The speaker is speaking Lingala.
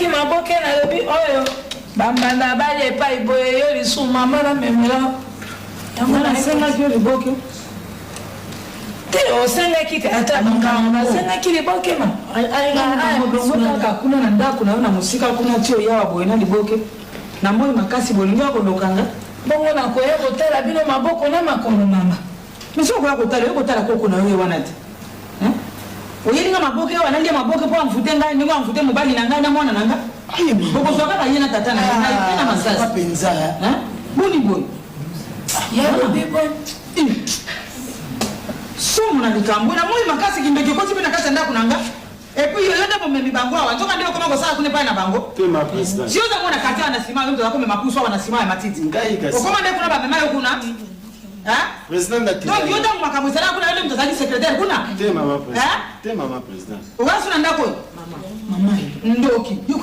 Namonaki maboke, nalobi oyo bambanda bali epai boye, yo lisusu mama namemela yango. Nasengaki yo liboke? Te, osengaki te, ata nasengaki liboke ma. Bongo kaka kuna na ndako na yo na mosika kuna, ti oyawa boye na liboke na moi makasi, bolingi ya kolokanga. Bongo nakoya kotala bino maboko na makolo, mama. Mais okoya kotala, yo kotala koko na yo ye wana te. Oyeli nga maboke awa, nalia maboke mpo amfute ngai ndenge amfute mobali na ngai na mwana na ngai. Bokozwa kaka ye na tata na ye ngai mpe na masasi. Mpenza. Boni boye? Yalobi boni? Somo na likambo na moi makasi, kindoki ekoti mpe na kati ya ndako na nga. Et puis yo nde bomemi bango awa, nzoka nde okoma kosala kuna epai na bango. Te, ma président. Si oza mona quartier wana, nsima yo toza komema pusu awa na nsima ya matiti. Ngai kasi. Okoma nde kuna, bamema yo kuna. Président. Donc yo, ntango makambo ezalaka kuna, yo nde moto azalaki secrétaire kuna? Te, mama président. Te, mama président. Owasu na ndako oyo, ndoki.